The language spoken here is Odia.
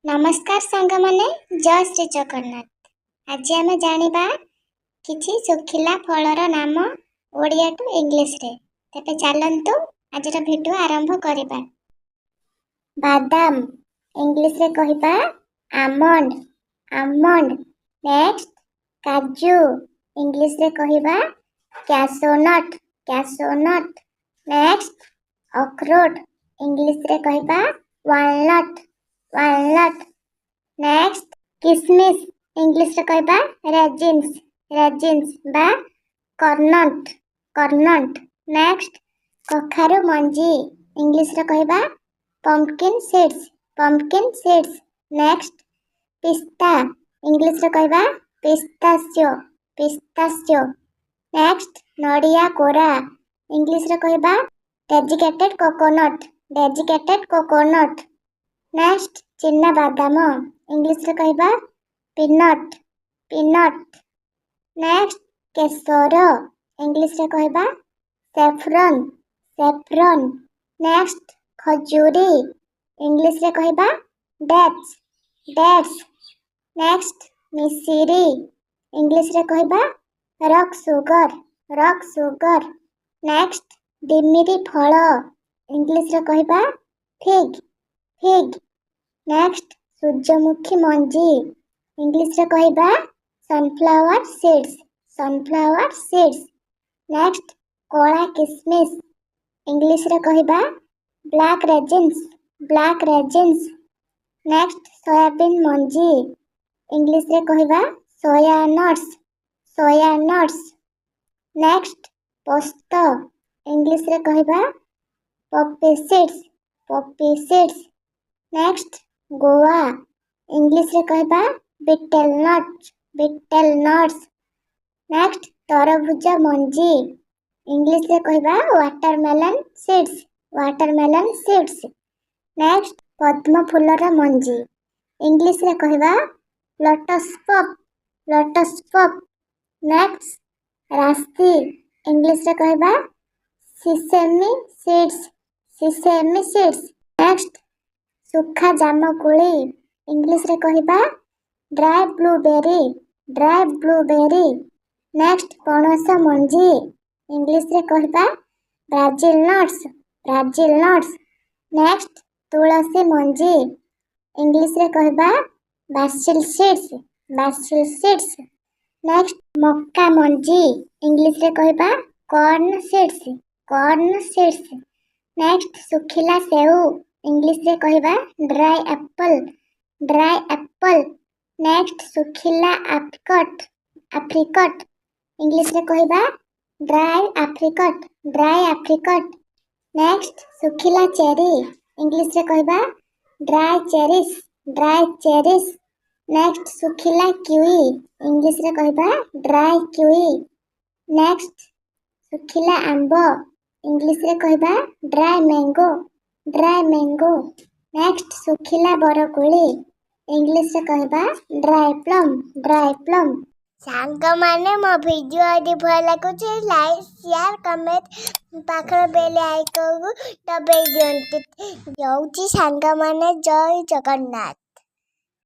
ନମସ୍କାର ସାଙ୍ଗମାନେ, ଜୟ ଶ୍ରୀ ଜଗନ୍ନାଥ। ଆଜି ଆମେ ଜାଣିବା କିଛି ଶୁଖିଲା ଫଳର ନାମ ଓଡ଼ିଆ ଟୁ ଇଂଲିଶରେ। ତେବେ ଚାଲନ୍ତୁ, ଆଜିର ଭିଡ଼ିଓ ଆରମ୍ଭ କରିବା। ବାଦାମ ଇଂଲିଶରେ କହିବା ଆଲମଣ୍ଡ, ଆଲମଣ୍ଡ। ନେକ୍ସଟ, କାଜୁ ଇଂଲିଶରେ କହିବା କ୍ୟାସ୍ୟୁନଟ୍, କ୍ୟାସ୍ୟୁନଟ୍। ନେକ୍ସଟ, ଅଖରୋଟ ଇଂଲିଶରେ କହିବା ୱାଲନଟ୍, ୱାଲନଟ୍। ନେକ୍ସଟ, କିସମିସ୍ ଇଂଲିଶରେ କହିବା ରେଜିନ୍ସ, ରେଜିନ୍ସ ବା କର୍ଣ୍ଣଟ୍, କର୍ଣ୍ଣଟ୍। ନେକ୍ସଟ, କଖାରୁ ମଞ୍ଜି ଇଂଲିଶରେ କହିବା pumpkin seeds, pumpkin seeds. Next, ପିସ୍ତା ଇଂଲିଶରେ କହିବା ପିସ୍ତାସିଓ, ପିସ୍ତାସିଓ। ନେକ୍ସଟ, ନଡ଼ିଆ କୋରା ଇଂଲିଶରେ କହିବା desiccated coconut, desiccated coconut. Next, ଚିନା ବାଦାମ ଇଂଲିଶରେ କହିବା ପିନଟ୍, ପିନଟ୍। ନେକ୍ସଟ, କେଶର ଇଂଲିଶରେ କହିବା ସେଫ୍ରନ୍, ସେଫ୍ରନ୍। ନେକ୍ସଟ, ଖଜୁରୀ ଇଂଲିଶରେ କହିବା ଡେଟ୍ସ, ଡେଟ୍ସ। ନେକ୍ସଟ, ମିଶିରି ଇଂଲିଶରେ କହିବା rock sugar, rock sugar. Next, ଡିମିରି ଫଳ ଇଂଲିଶରେ କହିବା ଫିଗ୍, ଫିଗ୍। ନେକ୍ସଟ, ସୂର୍ଯ୍ୟମୁଖୀ ମଞ୍ଜି ଇଂଲିଶରେ କହିବା sunflower seeds, sunflower seeds. Next, କଳା କିସମିସ୍ ଇଂଲିଶରେ କହିବା black raisins, black raisins. Next, soybean ମଞ୍ଜି ଇଂଲିଶରେ କହିବା soya nuts, soya nuts. Next, ପୋସ୍ତ ଇଂଲିଶରେ କହିବା poppy seeds, poppy seeds. Next, ଗୁଆ ଇଂଲିଶରେ କହିବା betel nut, betel nuts. Next, ତରଭୁଜ ମଞ୍ଜି ଇଂଲିଶରେ କହିବା watermelon seeds, watermelon seeds. Next, ପଦ୍ମ ଫୁଲର ମଞ୍ଜି ଇଂଲିଶରେ କହିବା lotus pop, lotus pop. Next, ରାଶି ଇଂଲିଶରେ କହିବା sesame seeds, sesame seeds. Next, ଶୁଖା ଜାମୁକୋଳି ଇଂଲିଶରେ କହିବା dry blueberry, dry blueberry. Next, ପଣସ ମଞ୍ଜି ଇଂଲିଶରେ କହିବା Brazil nuts, Brazil nuts. Next, ତୁଳସୀ ମଞ୍ଜି ଇଂଲିଶରେ କହିବା basil seeds, basil seeds. Next, ମକା ମଞ୍ଜି ଇଂଲିଶରେ କହିବା corn seeds, corn seeds. Next, ଶୁଖିଲା ସେଉ ଇଂଲିଶରେ କହିବା dry apple, dry apple. Next, ଶୁଖିଲା ଆପ୍ରିକଟ୍, ଆପ୍ରିକଟ୍ ଇଂଲିଶରେ କହିବା dry apricot, dry apricot. Next, ଶୁଖିଲା ଚେରି ଇଂଲିଶରେ କହିବା dry cherries, dry cherries. Next, ଶୁଖିଲା କିୱି ଇଂଲିଶରେ କହିବା ଡ୍ରାଏ କିୱି। ନେକ୍ସଟ, ଶୁଖିଲା ଆମ୍ବ ଇଂଲିଶରେ କହିବା dry mango, dry mango. Next, ଶୁଖିଲା ବରକୋଳି ଇଂଲିଶରେ କହିବା ଡ୍ରାଏ ପ୍ଲମ୍, ଡ୍ରାଏ ପ୍ଲମ୍। ସାଙ୍ଗମାନେ, ମୋ ଭିଡ଼ିଓ ଯଦି ଭଲ ଲାଗୁଛି, ଲାଇକ୍, ସେୟାର, କମେଣ୍ଟ, ପାଖରେ ବେଲ୍ ଆଇକନ୍କୁ ଦବାଇ ଦିଅନ୍ତୁ। ରହୁଛି ସାଙ୍ଗମାନେ, ଜୟ ଜଗନ୍ନାଥ।